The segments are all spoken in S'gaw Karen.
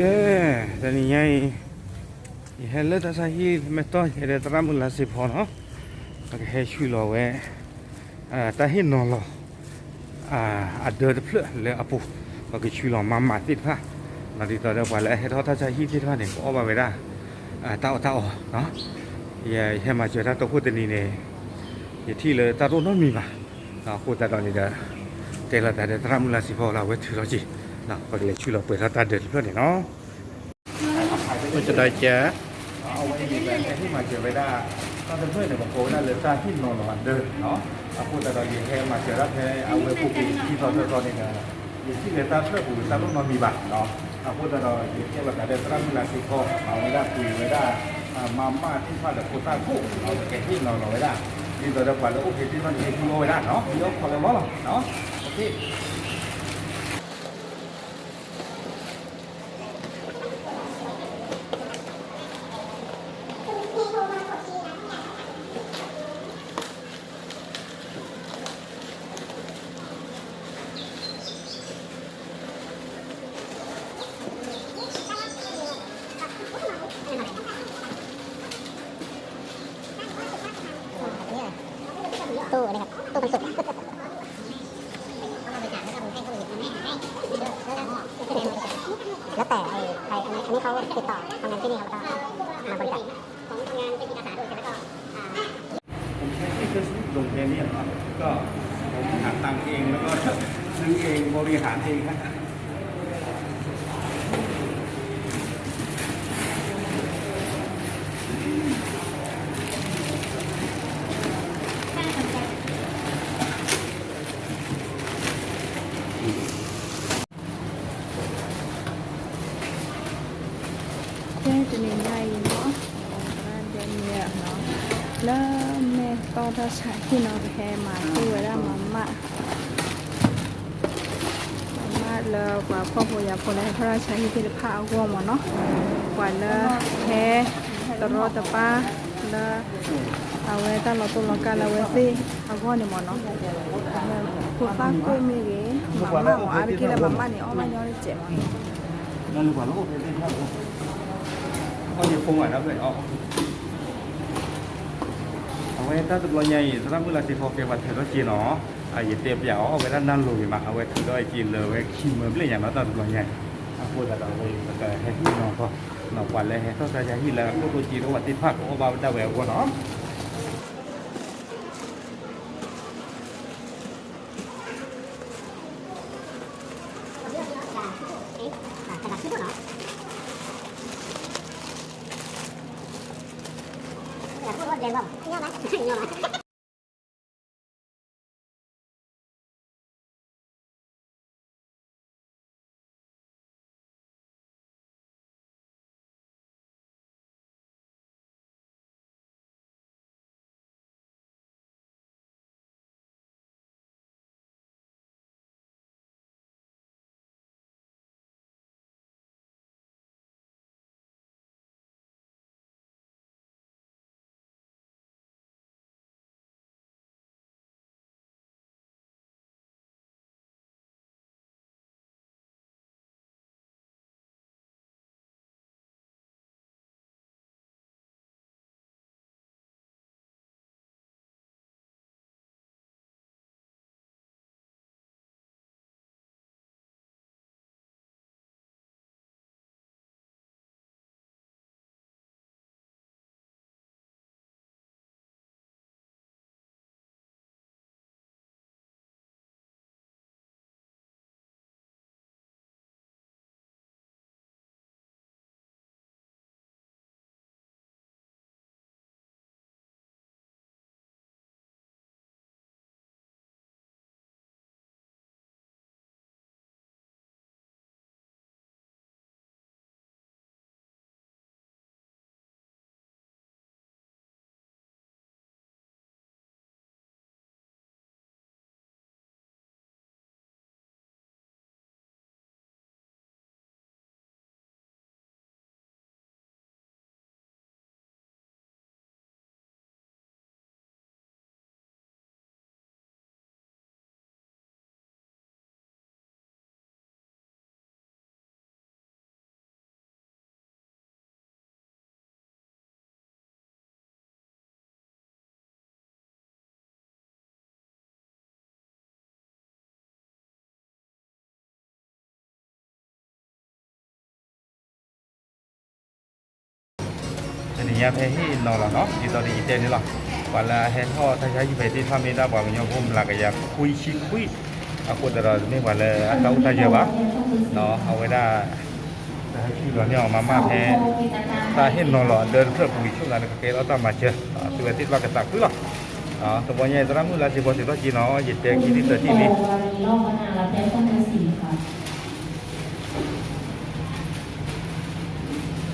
ကဲ, တနံၤညါအံၤ ယဟဲလၢတၢ်ဆါဟံၣ် မဲၢ်တီၢ် ယဟဲဒီးသရၣ်မုၣ်လါစ့ဖီနီၤ, ပကဟဲဆူၣ်လီၤဝဲ တၢ်ဟ့ၣ်နီၤလီၤ အဒၢတဖျၢၣ်လၢအပူၤ, ပကဆူၣ်လီၤမၤမးသ့ၣ်တဖၣ်, ဒ်သိးဒီးပှၤလၢအဟဲထီၣ်တၢ်ဆါဟံၣ်သ့ၣ်တဖၣ်န့ၣ် ကအီၣ်ဘၣ်ဝဲဒၣ် တၢ်အီၣ်တၢ်အီ, ယဟဲမၤစၢၤတၢ်တီခိၣ်တနံၤန့ၣ် ယထံၣ်လၢတၢ်တအိၣ်နီတမံၤဘၣ်, အဃိသတးဒီးန့ၣ်ဒီး တဲလီၤသးဒီးသရၣ်မုၣ်လါစ့ဖီလၢအဝဲထုးထီၣ်က့ၤ, ပကလဲၤဆူၣ်လီၤပှဲၤထီၣ်တၢ်ဒၢးတဖျၢၣ်န့ၣ်နီၤ. အဝဲအံၤဒီးဟဲဟ့ၣ်မၤစၢၤဝဲဒၣ် တၢ်တဖျၢၣ်န့ၣ် ပကိးဝဲဒၣ်လၢတၢ်ဟ့ၣ်နီၤလီၤအဒၢ, အဃိသတးဒီးယဟဲမၤစၢၤဒၣ်ဖဲအဝဲပူၤကွံာ်ခံသီသၢသီန့ၣ်ဒီး ယထံၣ်လၢတၢ်ဖျၢၣ်ပူၤတၢ်တအိၣ်နီတမံၤဘၣ်, အဃိသတးဒီးယတဲလီၤသးဒီးသရၣ်မုၣ်လါစ့ဖီ အဝဲဒၣ်ပှ့ၤဝဲဒၣ် မၤမးသ့ၣ်တဖၣ်ဒီးဖိသၣ်ခိၣ် ပကဟ့ၣ်နီၤလီၤဝဲဒၣ်, ဒ်သိးဒီးပှၤလၢအိၣ်ဖဲသ့ၣ်တဖၣ်န့ၣ် ဟဲဟံးအီၣ်ဝဲဒၣ်နီၤ, ဟံးအီၣ်ခီလၢလီၢ်လီၤ. แล้วแต่ไอ้ไอ้อันนี้อันนี้เขาติดต่อทำงานที่นี่ครับแล้วก็มาบริจาค ผมใช้ชื่อเฟซบุ๊กลงแค่นี้ครับ ก็ผมหาตังค์เองแล้วก็ซื้อเองบริหารเองครับ ကဲ တနံၤညါအံၤနီၤ သရၣ်ဒဲနံၣ်နီၤ လၢမဲၢ်တီၢ်တၢ်ဆါဟံၣ်နီၤ ပဟဲမၤသ့ဝဲဒၣ်မၤမး မၤမးလၢပှၤဖှီၣ်ဖိယာ်ဖိလၢဟဲထီၣ်တၢ်ဆါဟံၣ်သ့ၣ်တဖၣ်အဂီၢ်မ့ၢ်နီၤ ပှၤလၢဟဲတရီတပါလၢ အဝဲတၢ်လီၤတိၢ်လီၤကၢ်လၢအဝဲသ့ၣ်အဂီၢ်န့ၣ်မ့ၢ်နီၤ ဖိသၣ်ကိၣ်မ့ၢ်ဂ့ၤ မၤမးမ့ၢ်အါတက့ၢ်လၢမၤမးန့ၣ် အီၣ်ဘၣ်ညီတစဲးမး အဝဲတၢ်တဘျီညါအံၤ သရၣ်မုၣ်လါစ့ဖီကဲပှၤထုးထီၣ်က့ၤနီၤ ယတဲပျးအီၤအီၣ်ဝဲဒၣ်နၢ်လိၤဂ့ၤမး အဝဲထုးထီၣ်က့ၤလၢာ်ဝဲခံမၢဘျဲၣ်ညါနီၤ တၢ်တဘျီညါအံၤ အဃိသတးဒီးဝဲပကဟဲဟ့ၣ်နီၤထီၣ် ပှၤလၢဟဲထီၣ်တၢ်ဆါဟံၣ်လၢအခိၣ်တိစ့တအိၣ်ဘၣ်သ့ၣ်တဖၣ်ကအိၣ်ဘၣ်ဝဲဒၣ်ဝဲအဂီၢ်နီၤ. ညါဖဲဟ့ၣ်နီၤလီၤနီၤ ဒ်သိးဒီးယတဲန့ၣ်လီၤ. ပှၤလၢအဟဲထီၣ်တၢ်ဆါဟံၣ်ဖဲသ့ၣ်တဖၣ်မ့ၢ်ဒၣ်ပှၤကညီဖိမျးကယၤခွံဆံခွံ, အဃိသတးဒီးတမ့ၢ်ပှၤလၢအတၢ်အိၣ်တၢ်ယၢၤဘၣ်, အဝဲဒၣ် တဟဲဆူၣ်လီၤန့ၢ်အီၤမၤမၢ်ဖဲ တၢ်ဟ့ၣ်နီၤလီၤအဒၢတဖျၢၣ်ပူၤအံၤ ဆိကမိၣ်သးလၢကကဲထီၣ်တၢ်မၤစၢၤ, သုဝဲသ့ၣ်တဖၣ်ကသးခုလီၤ. တဘျီညါအံၤ သရၣ်မုၣ်လါစ့ဖီထုးထီၣ်က့ၤနီၤ ယတဲခံထံၣ်သၢထံၣ်လံ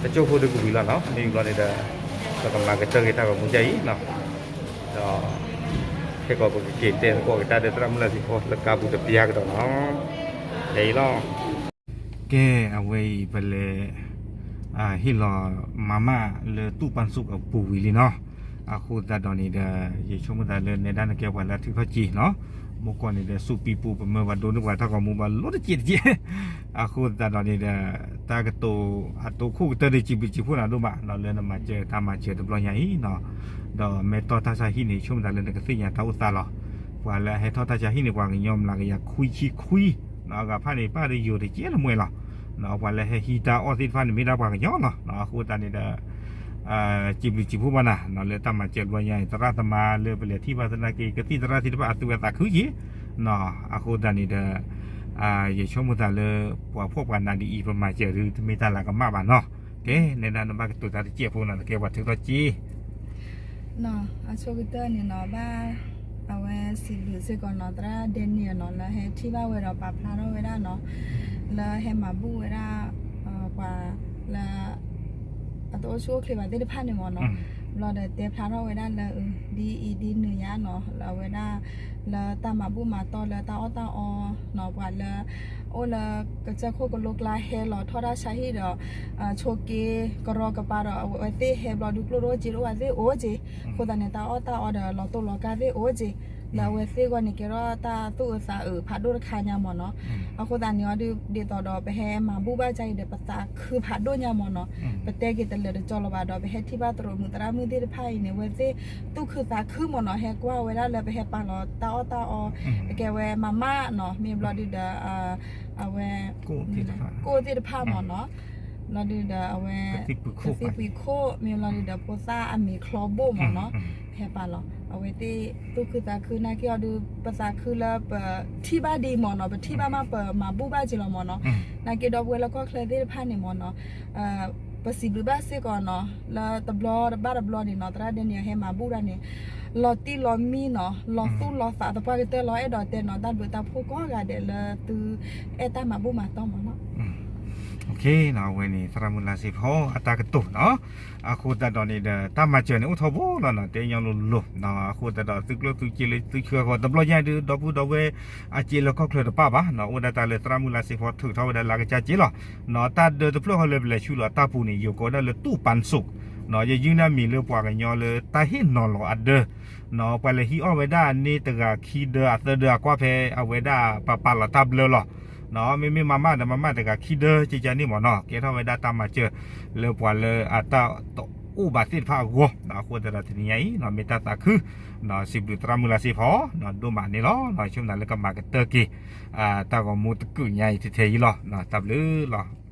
တကၠိၢ်ဖိဒုကဝံၤလီၤနီၤ မ့ၢ်ဘျီန့ၣ်ဒီး ပကမၤကတၢၢ်က့ၤတၢ်ဂီၤမူဒ်အံၤနီၤ, ဒီး ခဲကီးပကက့ၤတဲသကိးက့ၤတၢ်ဒီးသရၣ်မုၣ်လါစ့ဖီလၢကါပူၤတပျၢ်ကဒီးနီၤ, ဒ်အံၤလီၤ. ကဲ အဝဲအံၤပလဲၤ ဟ့ၣ်လီၤမၤမၢ်လၢတူၢ်ပၢ်စူးအပူၤဝံၤလံနီၤ, အဃိသတးဒီးန့ၣ်ဒီး ယဆိကမိၣ်သးလၢနဲဒၣ်နကဲပှၤလၢအထုးထီၣ်က့ၤနီၤ, မ့ၢ်ကီၢ်န့ၣ်ဒီး စူးပံပူၤ ပမၢပှၤဒိးန့ၢ်ပှၤတၢ်ဂီၤမူဘၣ်လိတက့ၢ်တက့ၢ် အဃိသတးဒီးန့ၣ်ဒီး တၢ်ကတိၤအတိခိၣ်ကတၢၢ်ဒီး စံးဘျုးစံးဖှိၣ်နၤဒိၣ်မးနီၤ လၢနမၤစၢၤတၢ်မၤစၢၤတဘျီညါအံၤနီၤ, ဒီးမ့ၢ်တီၢ်တၢ်ဆါဟံၣ်န့ၣ် ဆိကမိၣ်သးလၢနကသ့ၣ်ညါတၢ်အိၣ်သးလီၤ. ပှၤလၢအဟဲထီၣ်တၢ်ဆါဟံၣ်န့ၣ် ပှၤကညီမျးကယၤခွံဆံခွံနီၤ, အဂၤဖၣ်န့ၣ် ပၣ်ဒီးယိၤတကဲလၢမွဲလီၤ. ပှၤလၢဟဲဟံးတၢ်အီၣ်သ့ၣ်တဖၣ်န့ၣ် မ့ၢ်ဒၣ်ပှၤကညီလီၤ. အဃိသတးန့ၣ်ဒီး စံးဘျုးစံးဖှိၣ်ဘၣ်နၤ လၢတၢ်မၤစၢၤတဘျီညါအံၤ သရၣ်သမါလၢပလဲၤထံၣ်ဘၣ်သနာ်က့ ကသံၣ်သရၣ်သ့ၣ်တဖၣ်အသုဝဲသးခုက့ၤ အဃိသတးန့ၣ်ဒီး ယဆိကမိၣ်သးလၢ ပှၤဖှီၣ်ပှၤနးဒ်အံၤ ပမၤစၢၤဒုး တမ့ၢ်တၢ်လၤကမၣ်ဘၣ်နီၤ. ကဲ နဲဒၣ်နဘၣ်ကတိၤတၢ်တစဲးဖိနီၤ နကဲပှၤထုးထီၣ်က့ၤ အဆိကတၢၢ်န့ၣ်နီၤ ဘၣ် အဝဲစံးဘျုးစ့ၢ်ကီးနီၤ သရၣ်ဒဲနံၣ်နီၤ လၢဟဲထံၣ်ဘၣ်ဝဲဒီးပာ်ဖျါထီၣ်ဝဲဒၣ်နီၤ လၢဟဲမၤဘူၣ်ဝဲဒၣ် ပှၤလၢ အတအိၣ်ဆူၣ်အိၣ်ချ့ဘၣ်သ့ၣ်တဖၣ်န့ၣ်မ့ၢ်နီၤ, ဘျီဒီးတဲဖျါထီၣ်ဝဲဒၣ်လၢ ဒ်အံၤဒ်နုၤညါနီၤ လၢအဝဲဒၣ် လၢတၢ်မၤဘူၣ်မၤတီၢ်လၢတၢ်အီၣ်တၢ်အီနီၤ ပှၤလၢ အိၣ်လၢကစၢၢ်ခိၣ်ကလိကျါဟဲလီၤထီၣ်တၢ်ဆါဟံၣ်ဒီး ဆိးက့ ကရီကပါဒီးအဝဲသ့ၣ်ဟဲဘျီဒုးကျိၣ်ဒိၣ်စ့ဒိၣ်ဝဲသ့ၣ်အိၣ်က့ၤ, အဃိသတးန့ၣ် တၢ်အီၣ်တၢ်အီဒီးလီၤတိၢ်လီၤကၢ်သ့ၣ်အိၣ်က့ၤ, လၢအဝဲသ့ၣ်ဂီၢ်န့ၣ် ကဲထီၣ်တၢ်သူၣ်အုးသးအုးဖးဒိၣ်တခါညါမ့ၢ်နီၤ, အဃိသတးန့ၣ်အီၤဒုး ဒ်သိးဒီးပဟဲမၤဘူၣ်ဘၣ်ကါအံၤဒီး ပသးခုဖးဒိၣ်ညါမ့ၢ်နီၤ, ပတဲက့ၤတလၢာ်တကီလၢၤဘၣ်ဒီး ပဟဲထံၣ်ဘၣ်သရိာ်မုၣ်သရၣ်မုၣ်သ့ၣ်တဖၣ်အံၤန့ၣ် အဝဲသ့ၣ်သူၣ်ခုသးခုမ့ၢ်နီၤ ဟဲကွၢ်ဝဲဒၣ်လၢပဟဲပာ်လီၤတၢ်အီၣ်တၢ်အီ အကဲဝဲမၤမၢ်နီၤ မ့ၢ်ဘျီဒုးဒီး အဝဲ ကိၣ်သ့ၣ်တဖၣ်မ့ၢ်နီၤ, ဘျီဒုးဒီးအဝဲ ကသံၣ်ပှံၤခိၣ် မ့ၢ်ဘျီဒုးဒီးဖိသၣ်အမံၤချီဘိၣ်မ့ၢ်နီၤ, ဟဲပာ်လီၤ အဝဲသ့ၣ်သူၣ်ခုသးခုနာ်က့အီၤဒုး ပသးခုလၢပထံၣ်ဘၣ်ဒံးမ့ၢ်နီၤ, ပထံၣ်ဘၣ်မးပမၤဘူၣ်ဘၣ်က့ၤလီၤမ့ၢ်နီၤ, နာ်က့ဒီပုၢ်ဝဲၢ်လၢကီၢ်ချၢသ့ၣ်တဖၣ်န့ၣ်မ့ၢ်နီၤ ပစံးဘျုးဘၣ်စ့ၢ်ကီးနီၤ လၢတဘျီတဘၣ်တဘျီန့ၣ်နီၤ သရၣ်ဒဲနံၣ်ဟဲမၤဘူၣ်တၢ်န့ၣ် လီၤတံၢ်လီၤမံနီၤ လီၤသူၣ်လီၤသးသပှၢ်ကတၢၢ်လီၤ အဲၣ်ဒိးတဲနီၤ တၢ်ဘျုးတၢ်ဖှိၣ်ကိးဂၤဒဲးလၢသုအဲၣ်တၢ်မၤဘူၣ်မၤတီၢ်မ့ၢ်နီၤ. အဝဲန့ၣ် သရၣ်မုၣ်လါစ့ဖီအတၢ်ကတိၤနီၤ, အဃိသတးဒီးန့ၣ်ဒီး တၢ်မၤစၢၤန့ၣ်အိၣ်ထီဘိလီၤနီၤ တဲညီလိၤလိၤ, အဃိသတးဒီးသုကျိၣ်သုစ့လၢသုဆှၢဃီ တဘျီညါဒုး ဒီပုၢ်ဒီဝဲၢ်အစ့လၢကီၢ်ချၢတပၣ်ဘၣ်နီၤ, အိၣ်ဒၣ်တၢ်လၢသရၣ်မုၣ်လါစ့ဖီထုးထီၣ်ဝဲဒၣ်လၢကစၢ်စ့လီၤ, တၢ်ဒၢတဖျၢၣ်ဃီလၢပလဲၤဆူလီၤတၢ်ပူၤန့ၣ် ယိၤကိးဒၣ်လၢတူၢ်ပၢ်စူး, ယယုၢ်န့ၢ်မံၤလၢပှၤကညီလၢတၢ်ဟ့ၣ်နီၤလီၤအဒၢ ပှၤလဲၤဟံးအီၣ်ဝဲဒၣ်န့ၢ်တဂၤခံဒၢအသၢဒၢအကွၢ်ဖဲအဝဲဒၣ်ပပာ်လီၤတၢ်ဘျၢလီၤ, မ့မ့ၢ်မၤမၢ်ဒီးမၤမၢ်တဂၤခံဒၢကကန့ၣ်မ့ၢ်နီၤ ကဲထီၣ်ဝဲဒၣ်တၢ်မၤစၢၤလၢပှၤလၢအတအိၣ်ဘၣ်သ့ၣ်တဖၣ်အဂီၢ်, အဃိသတးဒီးတနံၤညါအံၤ မ့ၢ်တၢ်သးခု စံးဘျုးသရၣ်မုၣ်လါစ့ဖီ ဒိၣ်မးန့ၣ်လီၤ, ဆိကမိၣ်လၢကမၤကတၢၢ်က့ၤ တၢ်ဂီၤမူတကုးညါအံၤထဲထဲအံၤလီၤ, တၢ်ဘျုးလီၤ.